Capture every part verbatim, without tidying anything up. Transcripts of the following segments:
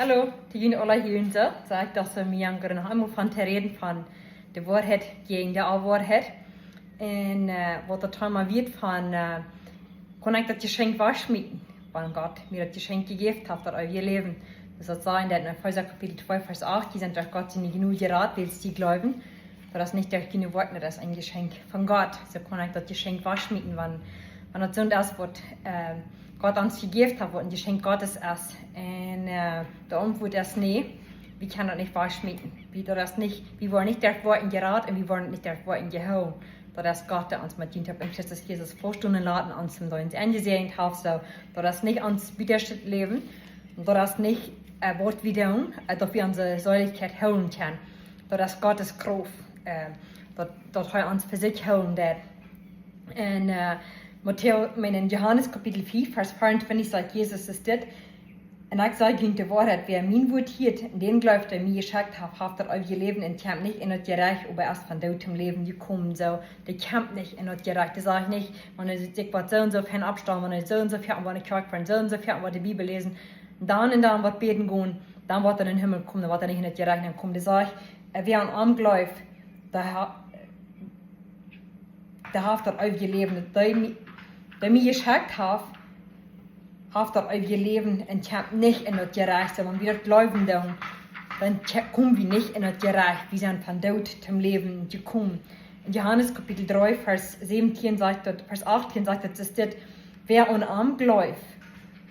Hallo, to junt aula hia un soo. Saj ekj daut soo, mie jankat noch eemol von to räden von de Woarheit jäajen de Onwoarheit. Un äh, waut daut Thema wia von, äh, kaun ekj daut Jeschenkj wajchschmieten, wan Gott mie daut Jeschenkj jejäft haft, daut eewje Läwen. Daut sajcht en Efeesa Kapitel twee, Varsch acht: "Jie sent derch Gott siene Jnod jerat, wiels jie jleewen." Daut es nich derch june Woakjen, daut es een Jeschenkj von Gott. Soo kaun ekj daut Jeschenkj wajchschmieten, wan, wan daut soont es, waut äh, Gott ons jejäft haft, waut een Jeschenkj Gottes es. Un äh, de Auntwuat es nä, wie kjennen daut nich wajchschmieten. Wie, daut es nich, wie woaren nich derch Woakjen jerat un wie woaren nich derch Woakjen jehoolen. Daut es Gott, dee ons met Jinta en Christus Jesus vestonen lat un ons em Deens enjesäajent haft. Soo, daut es nich ons biedastet Läwen. Daut es nich äh, waut wie doonen, äh, daut wie onse Seelichkjeit hoolen kjennen. Daut es Gottes Krauft, äh, daut, daut hee ons fa sikj hoolen deit. En äh, Matäus, meen, en Johanes Kapitel fief, Varsch veeauntwintich sajcht Jesus es dit: "Un ekj saj junt de Woarheit: Wäa mien Wuat hieet un dän jleeft, dee mie jeschekjt haft, haft daut eewje Läwen un kjemt nich en daut Jerecht, oba es von Doot toom Läwen jekomen." Soo, dee kjemt nich en daut Jerecht. Dee sajcht nich, wan hee sikj woat soo un soo väl oppstonen, wan hee soo un soo väl, wan hee Kjoakj woat, soo un soo väl woat de Bibel läsen, dan un dan woat bäden gonen, dan woat hee en dän Himmel komen, dan woat hee nich en daut Jerecht komen. Dee sajcht, äh, wäa aun am jleeft, dee ha-, dee haft daut eewje Läwen. Dee mie, dee mie jeschekjt haft, haft daut eewje Läwen un kjemt nich en daut Jerecht. Soo, wan wie daut jleewen doonen, dan kje-, komen wie nich en daut Jerecht. Wie sent von Doot toom Läwen jekomen. En Johanes Kapitel dree, Varsch säwentieen sajcht daut, Varsch achttieen sajcht daut, es dit: "Wäa aun am jleeft,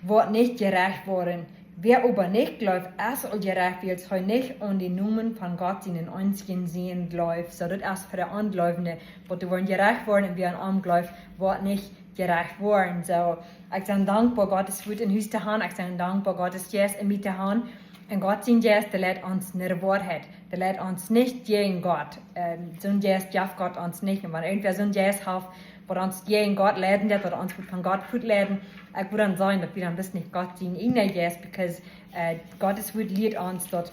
woat nich jerecht woaren. Wäa oba nich jleeft, es aul jerecht, wiels hee nich aun dän Nomen von Gott sienen eensjen Sän jleeft." Soo, daut es fa de Onjleewende, waut dee woaren jerecht woaren, un wäa aun am jleeft, woat nich jerecht woaren. Soo, ekj sie dankboa, Gottes Wuat en Hus to han. Ekj sie dankboa, Gottes Jeist en mie to han. Un Gott sien Jeist, dee leit ons no de Woarheit. Dee leit ons nich jäajen Gott. Ähm, soon Jeist jeft Gott ons nich. Un wan irjentwäa soon Jeist haft, waut ons jäajen Gott leiden deit, waut ons woat von Gott wajchleiden, ekj wudd dan sajen, daut wie dan bloos nich Gott sien eejna Jeist, because äh, Gottes Wuat lieet ons daut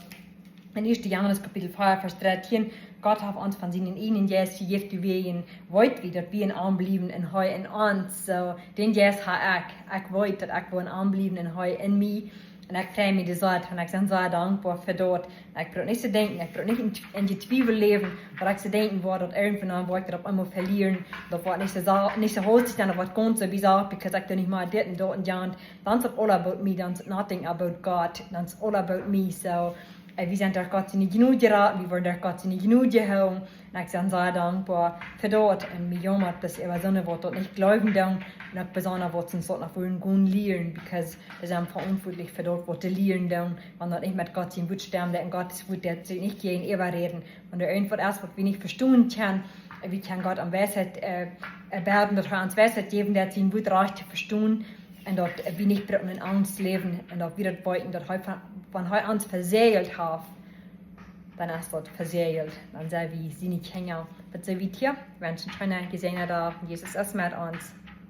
en Ieeschte Johanes Kapitel vea, Varsch dartieen: "Gott haft ons von sienen eejnen Jeist jejäft, doawäajen weet wie, daut wie en am bliewen un hee en ons." Soo, dän Jeist ha ekj. Ekj weet, daut ekj woa en am bliewen un hee en mie. Un ekj frei mie doaräwa, un ekj sie sea dankboa fa daut. Ekj bruck nich to denkjen, ekj bruck nich en, en Twiewel läwen, waut ekj to denkjen woa, daut irjentwan woa ekj daut opp eemol velieren. Daut woat nich soo, nich soo hastich sennen, daut woat gaunz soo, because ekj doo nich mea dit un daut un jant. Dan es et all about me, dan es it nothing about God, dan es it all about me. Soo, äh, wie sent derch Gott siene Jnod jerat, wie woaren derch Gott siene Jnod jehoolen. Un ekj sie sea dankboa fa daut. Un mie jaumat daut äwa soone, waut daut nich jleewen doonen. Un uk besonda, waut see daut noch wellen gonen lieren, because dee sent veauntwuatlich fa daut, waut dee lieren doonen. Wan daut nich met Gott sien Wuat stemt, un Gott sien Wuat, daut see nich jäajen äwa räden. Wan doa irjentwaut es, waut wie nich vestonen kjennen, wie kjennen Gott om Weisheit äh, äh, bäden, daut hee ons Weisheit jäwen deit, sien Wuat rajcht to vestonen. Un daut äh, wie nich brucken en Angst läwen. Un daut wie daut weeten, daut hee von, wan hee ons vesäajelt haft, dan es daut vesäajelt. Dan sent wie siene Kjinja. Waut saj wie hia? Wensch junt eenen scheenen, jesäajenden Dach. Jesus es met ons.